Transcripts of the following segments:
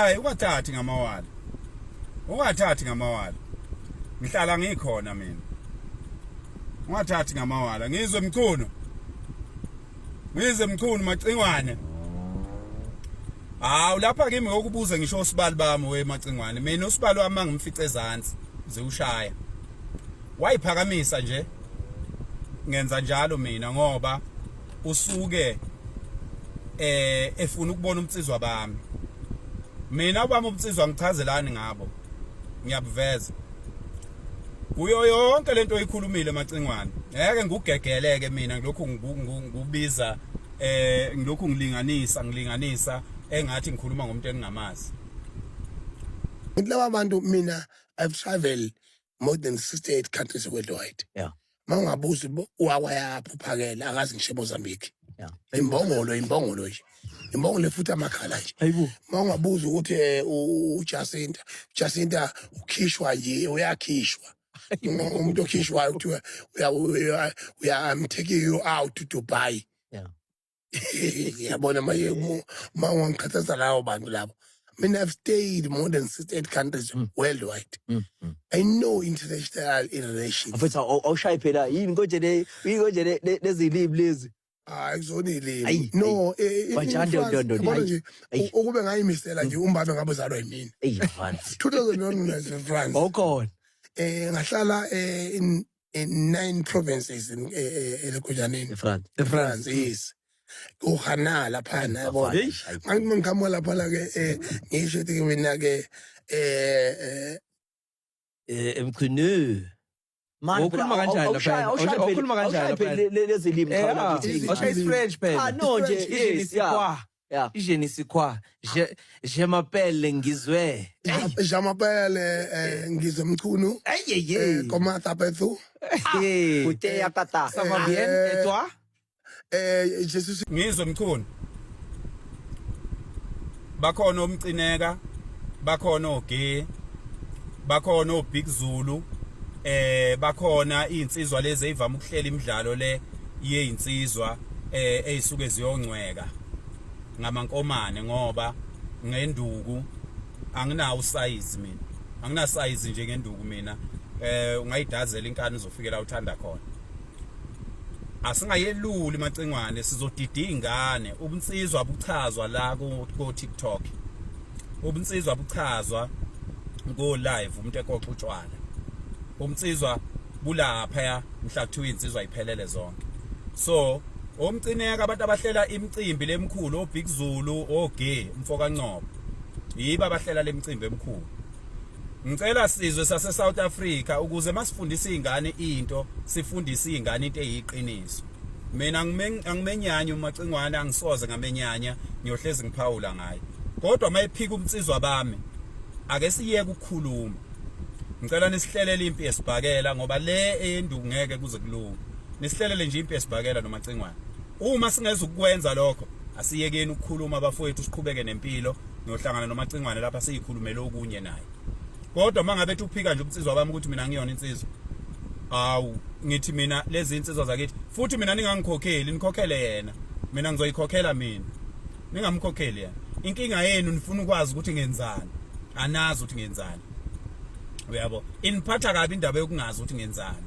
Hayi, ungathathi ngamawala. Ungathathi ngamawala. Ngihlala ngikhona mina. Ungathathi ngamawala. Ngizwe Mchunu. Ngizwe Mchunu Macingwane. Hawu, lapha kimi ngokubuza ngisho usibali bami we Macingwane. Mina usibali wami angimfice ezansi ziwushaya. Wayiphakamisa nje. Ngenza njalo mina ngoba usuke efuna ukubona umnsizwa bami. Mina bami umnsizwa ngichazelani ngabo. Ngiyabuveza. Kuyo yonke lento oyikhulumile Macingwane. Ngeke ngikugegeleke mina ngilokhu ngikubiza ngilokhu ngilinganisa engathi ngikhuluma ngomuntu engingamazi. Ngithi laba bantu, mina I've traveled more than 68 countries worldwide. Uma ungabuza wakwayaphi uPhakela, akazi ngisho eMozambique. Imbongolo, imbongolo nje. Imbongolo futhi amakhala nje. Hayibo. Uma ungabuza ukuthi uJacinta, uJacinta ukhishwa nje, uyakhishwa. Umuntu okhishwayo kuthiwa uya I'm taking you out to Dubai. Yabona manje uma ungangikhathaza lawo bantu labo. Mina I've stayed more than 68 countries worldwide. I know international relations. Mfethu, awushayi phela yini konje le, yini konje le lezilimi lezi? Hayi, kuzona ilimi. Ayi, No, in Bajande, France, ndondo, yabona ayi, nje, ayi. ukube ngayimisela nje umbabe ngabe uzalwa yimina. Eyi mfana. 2001 mina France. Wawukhona. Ngahlala in nine provinces in eLekujaneni. eFrance. eFrance, yes. Kuhana lapha yabona. Hey. Ngathi ngiqhamuka lapha la ke ngisho ukuthi mina ke Emchunu. Man, Ukhuluma kanjani lapha? Ukhuluma kanjani lapha? Lezilimi? Awushaye isiFrench phela. Ah, no nje, Je ne yes, sais yeah. quoi. Je ne sais quoi. Je m'appelle Ngizwe. Je m'appelle Ngizwe Mchunu. Aïe, Comment t'appelles-tu? aïe. Kuteya kata. Ça va bien et toi? Je suis Ngizwe Mchunu. Bakhona omcineka, bakhona oge, bakhona oBig Zulu, bakhona izinsizwa lezi ezivama ukuhlela imidlalo le yezinsizwa ezisuke ziyongcweka ngamankomane, ngoba ngenduku anginawo usayizi mina, anginasayizi nje ngenduku mina. Ungayidazela inkani uzofikela uthanda khona. Asingayeluli Macingwane, sizodida izingane. Ubunsizwa buchazwa la ku TikTok, ubunsizwa buchazwa go live, umuntu ekoxa utshwala. Ubunsizwa bulapha mhla kuthiwa insizwa iphelele zonke. So omcineka, abantu abahlela imicimbi lemkhulu, oBig Zulu, oGe umfoka Ngcobo, yiba abahlela lemicimbi emkhulu. Ngicela sizwe sase South Africa ukuze masifundise izingane into, sifundise izingane into eyiqiniso. Mina angimenyanya uMacingwane, angisoze ngamenyanya, ngiyohlezi ngiphawula ngaye. Kodwa mayephika umnsizwa bami, ake siyeke ukukhuluma. Ngicela nisihlelele impi yesibhakela ngoba le eyenduku ngeke kuze kulunge. Nisihlelele nje impi yesibhakela noMacingwane. Uma singeza ukukwenza lokho, asiyekeni ukukhuluma bafowethu, siqhubeke nempilo. Ngiyohlangana noMacingwane lapha siyikhulumele okunye naye. Kodwa mangabe ethi uphika nje ubunsizwa bami ukuthi mina ngiyona insizwa, awu, ngithi mina lezi insizwa zakithi futhi mina ningangikhokheli, nikhokhele yena, mina ngizoyikhokhela mina, ningamkhokheli yena. Inkinga yenu nifuna ukwazi ukuthi ngenzani, anazi ukuthi ngenzani, uyabo? Iniphatha kabi indaba yokungazi ukuthi ngenzani,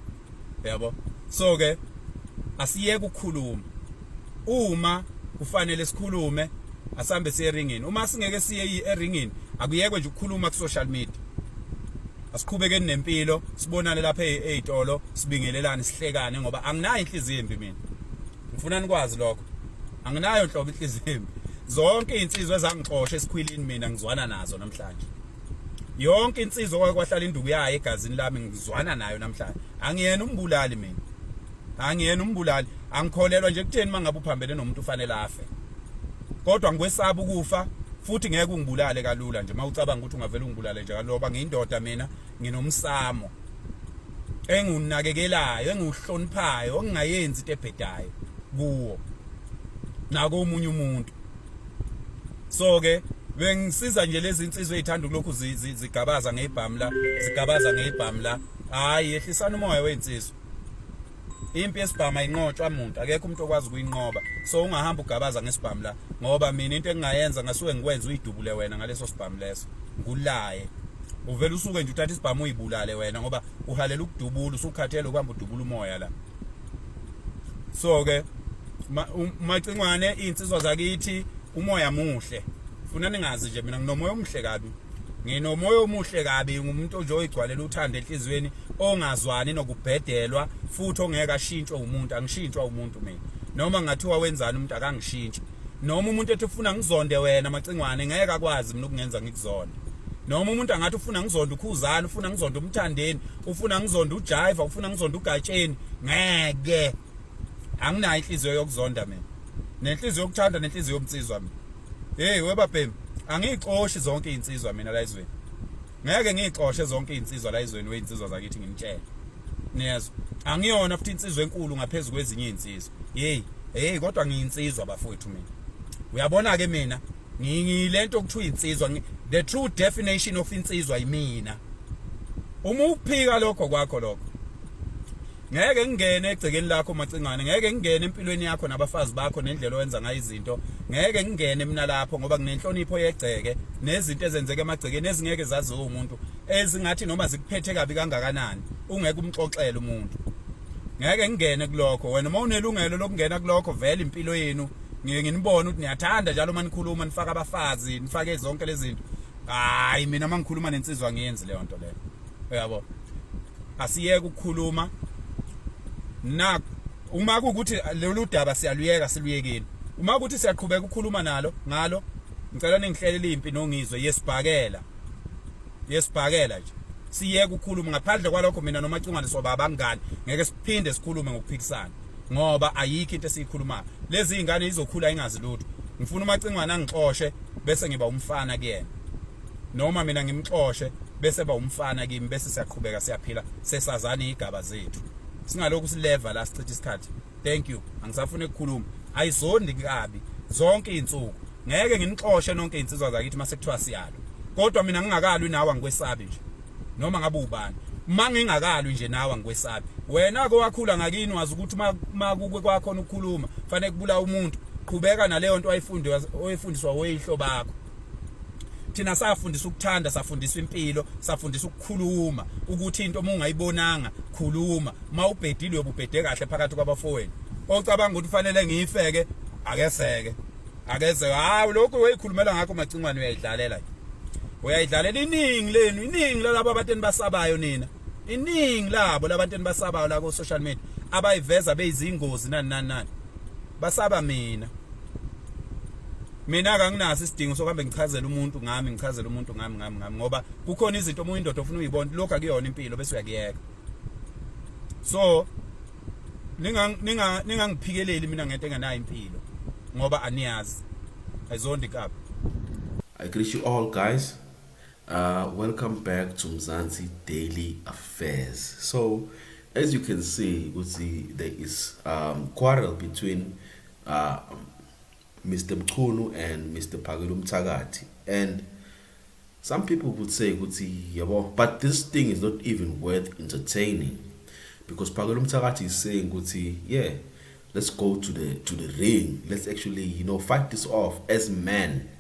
uyabo? So ke asiyeke ukukhuluma. Uma kufanele sikhulume, asambe siye eringini. Uma singeke siye eringini, akuyekwe nje ukukhuluma ku social media. Asiqhubekeni nempilo, sibonane lapha ezitolo, sibingelelane, sihlekane, ngoba anginayo inhliziyo embi mina. Ngifuna nikwazi lokho, anginayo nhlobo inhliziyo embi. Zonke izinsizwa ezangixosha esikhwilini mina ngizwana nazo namhlanje. Yonke insizwa okwake kwahlala induku yayo egazini lami ngizwana nayo namhlanje. Angiyena umbulali mina, angiyena umbulali. Angikholelwa nje kutheni mangabe uphambene nomuntu ufanele afe, kodwa ngikwesaba ukufa futhi ngeke ungibulale kalula nje. Mawucabanga ukuthi ungavela ungibulale nje kalula, ngoba ngiyindoda mina, nginomsamo engiwunakekelayo, engiwuhloniphayo, engingayenzi into ebhedayo kuwo nako omunye umuntu. So ke bengisiza nje lezi insizwa ezithanda ukulokhu zigabaza ngebhamu la, zigabaza ngebhamu la. Hayi, yehlisana umoya weinsizwa. Impi yesibhamu ayinqotshwa muntu, akekho umuntu okwazi ukuyinqoba. So ungahamba ugabaza ngesibhamu la, ngoba mina into engingayenza ngasuke ngikwenze uyidubule wena ngaleso sibhamu leso, ngulaye. Uvele usuke nje uthatha isibhamu uyibulale wena ngoba uhalela ukudubula, usukhathele ukuhamba udubula umoya la. So ke Macingwane, iy'nsizwa zakithi, umoya muhle. Funa ningazi nje mina nginomoya omuhle kabi. Nginomoya omuhle kabi, ngumuntu nje oyigcwalela uthando enhliziyweni, ongazwani nokubhedelwa futhi ongeke ashintshwe umuntu. Angishintshwa umuntu mina. Noma ngathiwa wenzani umuntu akangishintshi. Noma umuntu ethi ufuna ngizonde wena Macingwane, ngeke akwazi mina ukungenza ngikuzonde. Noma umuntu angathi ufuna ngizonde uKhuzani, ufuna ngizonde uMthandeni, ufuna ngizonde uJaiva, ufuna ngizonde uGatsheni, ngeke. Anginayo inhliziyo yokuzonda mina. Nenhliziyo yokuthanda nenhliziyo yomnsizwa mina. Hey webabhemi, angiyixoshi zonke izinsizwa mina la ezweni. Ngeke ngiyixoshe zonke izinsizwa la ezweni wezinsizwa zakithi nginitshele. Niyezwa? Angiyona futhi insizwa enkulu ngaphezulu kwezinye izinsizwa. Hey, hey kodwa ngiyinsizwa bafowethu mina. Uyabona ke mina ngiyilento okuthiwa insizwa, the true definition of insizwa yimina. Uma uphika lokho kwakho lokho. Ngeke ngingene egcekeni lakho Macingwane, ngeke ngingene empilweni yakho nabafazi bakho nendlela owenza ngayo izinto. Ngeke ngingene mina lapho ngoba nginenhlonipho yegceke nezinto ezenzeka emagcekeni ezingeke zaziwe umuntu, ezingathi noma zikuphethe kabi kangakanani ungeke umxoxele umuntu. Ngeke ngingene kulokho. Wena uma unelungelo lokungena kulokho vele impilo yenu ngike nginibone ukuthi niyathanda njalo uma nikhuluma nifaka abafazi nifake zonke lezi zinto. Hayi mina uma ngikhuluma nensizwa ngiyenzi leyo nto leyo. Uyabo? Asiyeke ukukhuluma na uma kuwukuthi lolu daba siyaluyeka siluyekeni. Uma ukuthi siyaqhubeka ukukhuluma nalo ngalo, ngicela ningihlelele impi noNgizwe yesibhakela. Yesibhakela nje. Siyeke ukukhuluma ngaphandle kwalokho mina noMacingwane soba abangani, ngeke siphinde sikhulume ngokuphikisana ngoba ayikho into esiyikhulumayo. Lezi zingane izokhula ingazi lutho. Ngifuna uMacingwane angixoshe bese ngiba umfana kuyena. Noma mina ngimxoshe bese ba umfana kimi, bese siyaqhubeka siyaphila sesazana izigaba zethu. Singalokhu sileva la sichitha isikhathi. Thank you. Angisafuni ukukhuluma. Ayizondi kabi zonke izinsuku. Ngeke nginixoshe nonke izinsizwa zakithi mase kuthiwa siyalo. Kodwa mina ngingakalwi nawe angikwesabi nje. Noma ngabe ubani. Uma ngingakalwi nje nawe angikwesabi. Wena ke wakhula ngakini wazi ukuthi uma kuke kwakhona ukukhuluma fanele kubulawa umuntu. Qhubeka naleyo nto oyifundiswa oyifundiswa oyihlo bakho. Thina safundisa ukuthanda, safundiswa impilo, safundisa ukukhuluma ukuthi into uma ungayibonanga khuluma. Uma ubhedile uyobubhede kahle phakathi kwabafowenu. Ocabanga ukuthi fanele ngiyifeke akeseke. Akeze hayi lokhu uyikhulumela ngakho Macingwane uyayidlalela nje. Uyayidlalela iningi lenu, iningi lalabo abantu enibasabayo nina. Iningi labo labantu enibasabayo la ku social media abayiveza beyizingozi nani nani nani. Basaba mina. Mina akanginaso isidingo sokuhambe ngichazele umuntu ngami, ngichazele umuntu ngami ngami ngami ngoba kukhona izinto uma uyindoda ofuna uyibona lokho akuyona impilo bese uyakuyeka. So ninga ningangiphikeleli mina ngento engenayo impilo ngoba aniyazi. Ayizondi kabi. I greet you all, guys. Welcome back to Mzansi Daily Affairs. So, as you can see, ukuthi there is quarrel between Mr. Mchunu and Mr. Phakelumthakathi, and some people would say ukuthi yabo, but this thing is not even worth entertaining because Phakelumthakathi is saying ukuthi yeah, let's go to the ring, let's actually fight this off as men.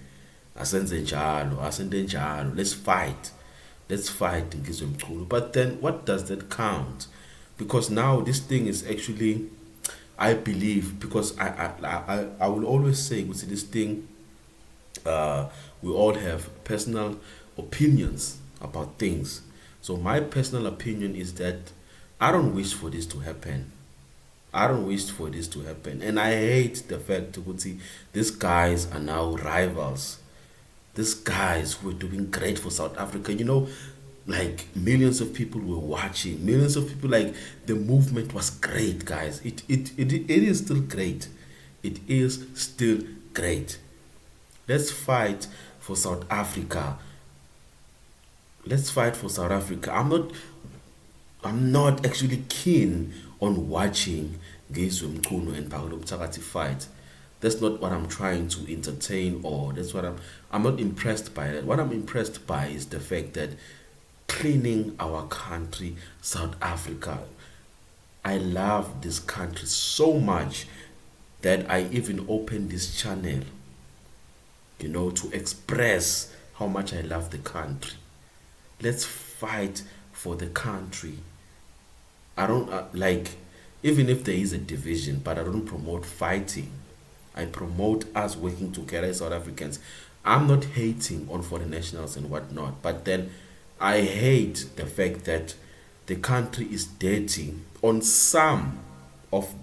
Asenze njalo, asente njalo, let's fight, let's fight Ngizwe Mchunu. But then what does that count? Because now this thing is actually, I believe, because I will always say ukuthi this thing, we all have personal opinions about things. So my personal opinion is that I don't wish for this to happen. I don't wish for this to happen. And I hate the fact ukuthi these guys are now rivals. These guys who were doing great for South Africa, like millions of people were watching. Millions of people, like the movement was great, guys. It is still great. It is still great. Let's fight for South Africa. Let's fight for South Africa. I'm not actually keen on watching Ngizwe Mchunu and Phakelumthakathi fight. That's not what I'm trying to entertain, or that's what I'm not impressed by that. What I'm impressed by is the fact that cleaning our country, South Africa. I love this country so much that I even opened this channel, you know, to express how much I love the country. Let's fight for the country. I don't like, even if there is a division, but I don't promote fighting. I promote us working together as South Africans. I'm not hating on foreign nationals and whatnot, but then I hate the fact that the country is dirty on some of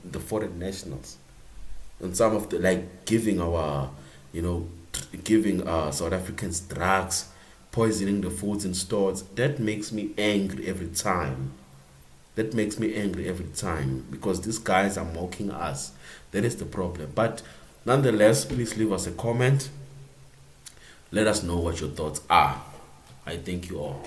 the foreign nationals, on some of the, like, giving our, you know, giving South Africans drugs, poisoning the foods in stores. That makes me angry every time. That makes me angry every time, because these guys are mocking us. That is the problem. But nonetheless, please leave us a comment. Let us know what your thoughts are. I thank you all.